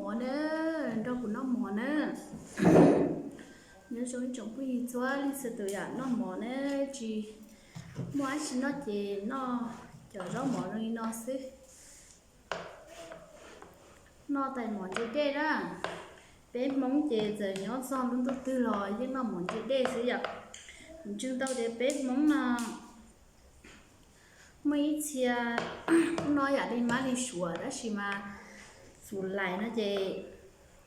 Mov na, nrog kuv noj mov na. Nyob zoo ib tsoom phooj ywg txhua leej txhua tus yom, noj mov na, tsis muaj dab tsi noj ces noj cov zaub mov zoo li no xwb. Noj tais mov ntse dej na. Peb Hmoob ces txawm nyob txog lub ntuj twg los yeej noj mov ntse dej xwb yom. Kuv ntseeg tau tias peb Hmoob no muaj ib txhia kuj noj yam li Mab li Suav, tab sis mas xus lais no ces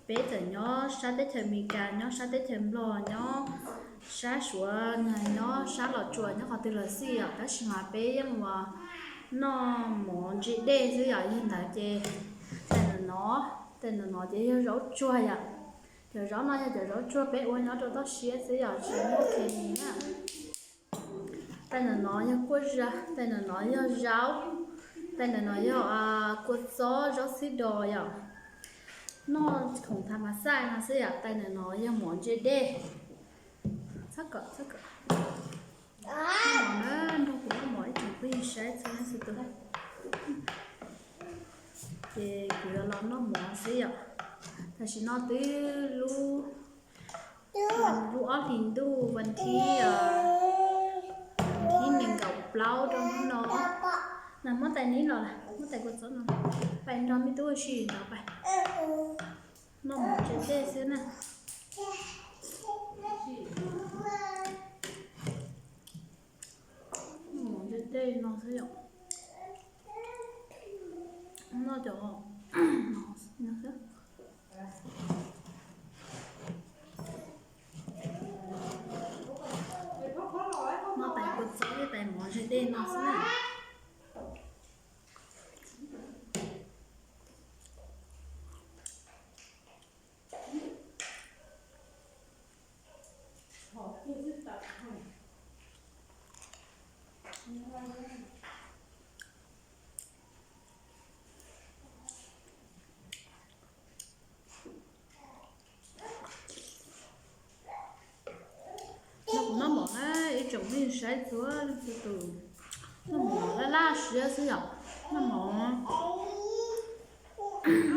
peb txawm nyob sab teb chaws Amelikas, nyob sab teb chaws Nplog, nyob sab Suav, nyob sab Los Tsuas, nyob qhov twg los xij yom, tab sis mas peb yeej ua noj mov ntse dej xwb yom. Yog ntawd ces tais no, tais no ces yog zaub tsuag yom. Cov zaub no yog cov zaub tsuag peb ua nyob rau toj siab xwb yom, tsis muaj khemis na. Tais ntawm no yog kuj za, tais ntawm no yog zaub, tais ntawm no yog kua txob zaub txhwb dos yom. Noj khoom tha mas xaj no xwb yom, tais ntawm no yog mov ntse dej. Txhob kom, txhob kom. Noj mov na, nrog kuv noj mov ib tsoom phooj ywg saib txhua leej txhua tus. Ces kuv yuav los noj mov xwb yom. Tam sim no twb lub, lub ob hlis ntuj vas thib, vas thib nees nkaum plaub rau hnub no. Muab tais nib los, muab tais kua txob no, pais nrog me tub ua si nrog pais. Noj mov ntse dej xwb na. Noj mov ntse dej no xwb yom. Noj cov no xwb. Noj tais kua txob thiab tais mov ntse dej no xwb na. Noj mov na, ib tsoom phooj ywg saib txhua leej txhua tus, noj mov laj laj siab xwb yom. Noj mov,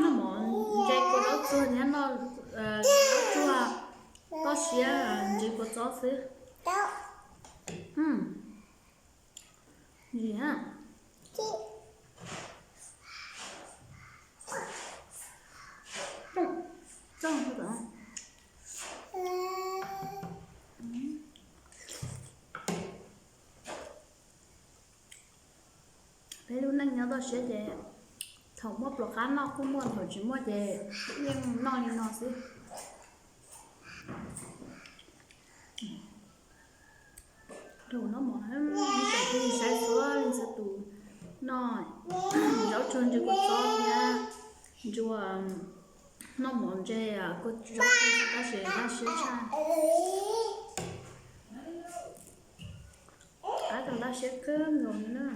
noj mov ntse kua zaub tsuag thiab noj zaub tsuag toj siab ntse kua txob xwb. Zim na. Peb lub neej nyob toj siab ces thaum muaj plom qab noj kuj muaj, thaum tsis muaj ces yeej noj li no xwb. Rau noj mov, ib tsoom phooj ywg saib txhua leej txhua tus, noj zaub tsuag ntse kua txob thiab ntsuag, noj mov ntse kua zaub tsuag tab sis laj siab tshaj. Qab tau laj siab kawg nkaus li na.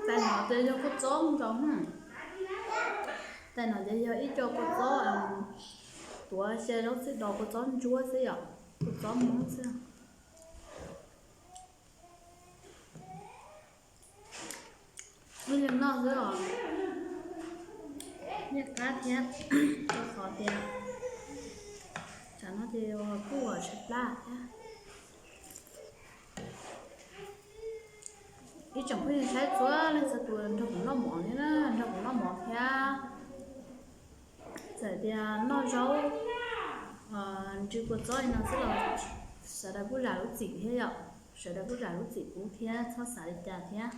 Tais no ces yog kua txob nkaus. Tais no ces yog ib co kua txob tuav xya zaub txhwb dos, kua txob ntsuab xwb yom, kua txob Hmoob xwb. Ib leeg noj xwb os, yeej qab thiab, rau qhov tias tsam no ces kuj ua tshais plab thiab. Ib tsoom phooj ywg saib txhua leej txhua tus nrog kuv noj mov thiab na, nrog kuv noj mov thiab. Txawm tias noj zaub ntsw kua txob li no xwb los sawv daws kuj zam lub txim thiab yom, sawv daws kuj zam lub txim pub thiab txhob xav li cas thiab.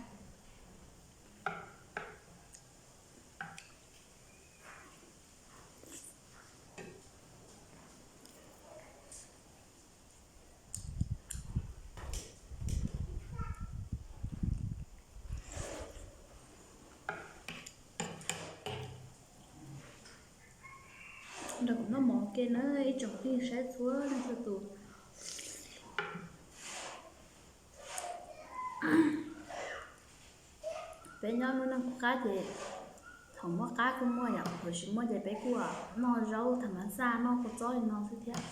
Nrog kuv noj mov ke na ib tsoom phooj ywg saib txhua leej txhua tus. Peb nyob lub neej qub qab ces Thaum muaj qab kuj muaj yom, thaum tsis muaj ces peb kuj noj zaub tham mas xaj noj kua txob li no xwb thiab.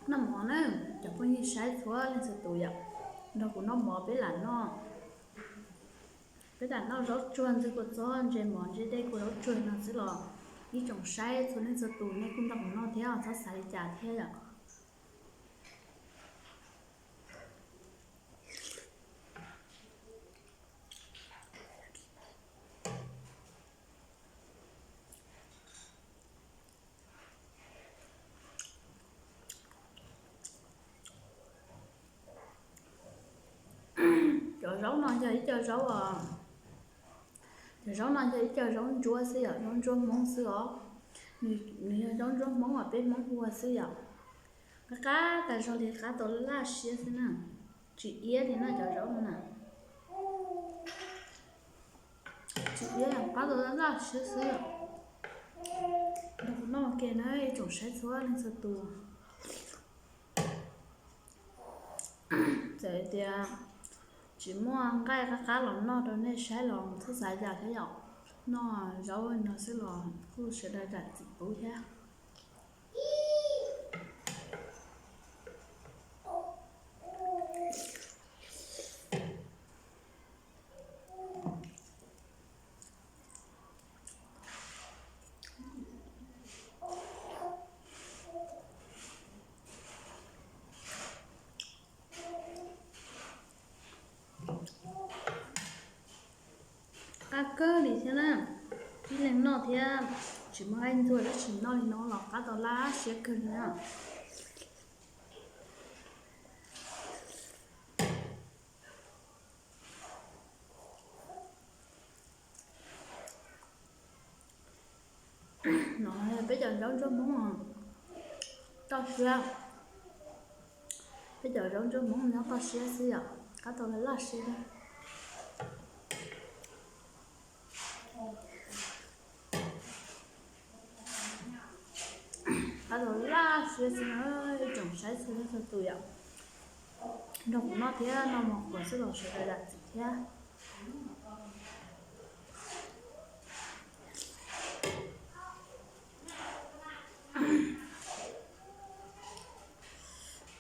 Noj mov na, cov phooj ywg saib txhua leej txhua tus yom, nrog kuv noj mov peb lam noj. Peb lam noj zaub tsuag ntxwg kua txob ntse mov ntse dej kua zaub tsuag no xwb los ib tsoom saib txhua leej txhua tus nej kuj nrog kuv noj thiab txhob xav li cas thiab yom. Cov zaub no yog ib co zaub, cov zaub no yog ib co zaub ntsuab xwb yom, zaub ntsuab Hmoob xwb os. Nws yog zaub ntsuab Hmoob uas peb Hmoob ua xwb yom. Qab qab tas zog li, qab tau laj siab xwb na. Tsis iab li na cov zaub no na. Tsis iab, qab tau laj siab xwb. Nrog kuv noj ua ke na ib tsoom saib txhua leej txhua tus. Txawm tias tsis muaj nqaij qab qab los noj rau nej saib los txhob xav li cas thiab yom. Noj zaub no xwb los kuj sawv daws zam txim pub thiab. Qab kawg li thiab na. Ib leeg noj thiab tsis muaj nqaij ntxuag tab sis noj li no los qab tau laj siab kawg li na. No peb cov zaub ntsuab Hmoob toj siab. Peb cov zaub ntsuab Hmoob nyob toj siab xwb yom, qab tau laj siab. Qab tau laj siab xwb na, ib tsoom saib txhua leej txhua tus yom. Nrog kuv noj thiab, noj mov kuv xwb los sawv daws zam txim thiab.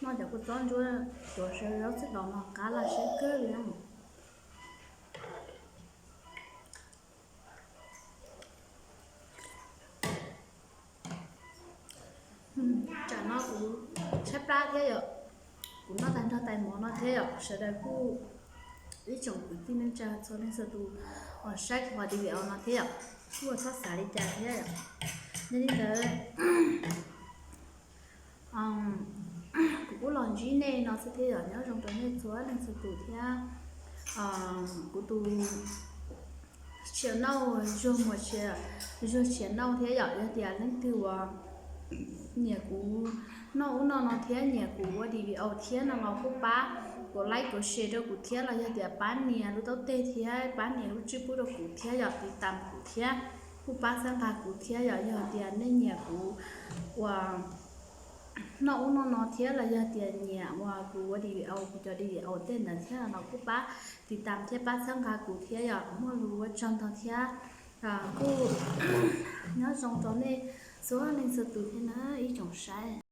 Noj cov kua txob ntsuab tuav sawv zaub txhwb los no qab laj siab kawg li. Tsam no kuv tshaib plab thiab yom, kuv noj tag nrho tais mov no thiab yom, sawv daws kuj ib tsoom kwv tij neej tsa txhua leej txhua tus uas saib kuv qhov video no thiab yom, kuj txhob xav li cas thiab yom. Yog li ntawd kuv kuj los ntsib nej no xwb thiab yom, nyob zoo rau nej txhua leej txhua tus thiab. Kuv tus channel Zuag Muas Tshia, Zuag Tshia Nauj thiab yom, yog tias leej twg uas nyiam kuv noj ub noj no thiab nyiam kuv ua video thiab no los kuj pab kuv like kuv share rau kuv thiab, los yog tias pab nias lub taub teg thiab pab nias lub tswb pub rau kuv thiab yom, tiv tam kuv thiab, kuj pab txhawb nqa kuv thiab yom. Yog tias nej nyiam kuv uas noj ub noj no thiab los yog tias nyiam uas kuv ua video, kuv cov video tej ntawd thiab no los kuj pab tiv tam thiab pab txhawb nqa kuv thiab yom, muaj lus ua tsaug ntau thiab. Kuj nyob zoo rau nej txhua leej txhua tus thiab na ib tsoom saib.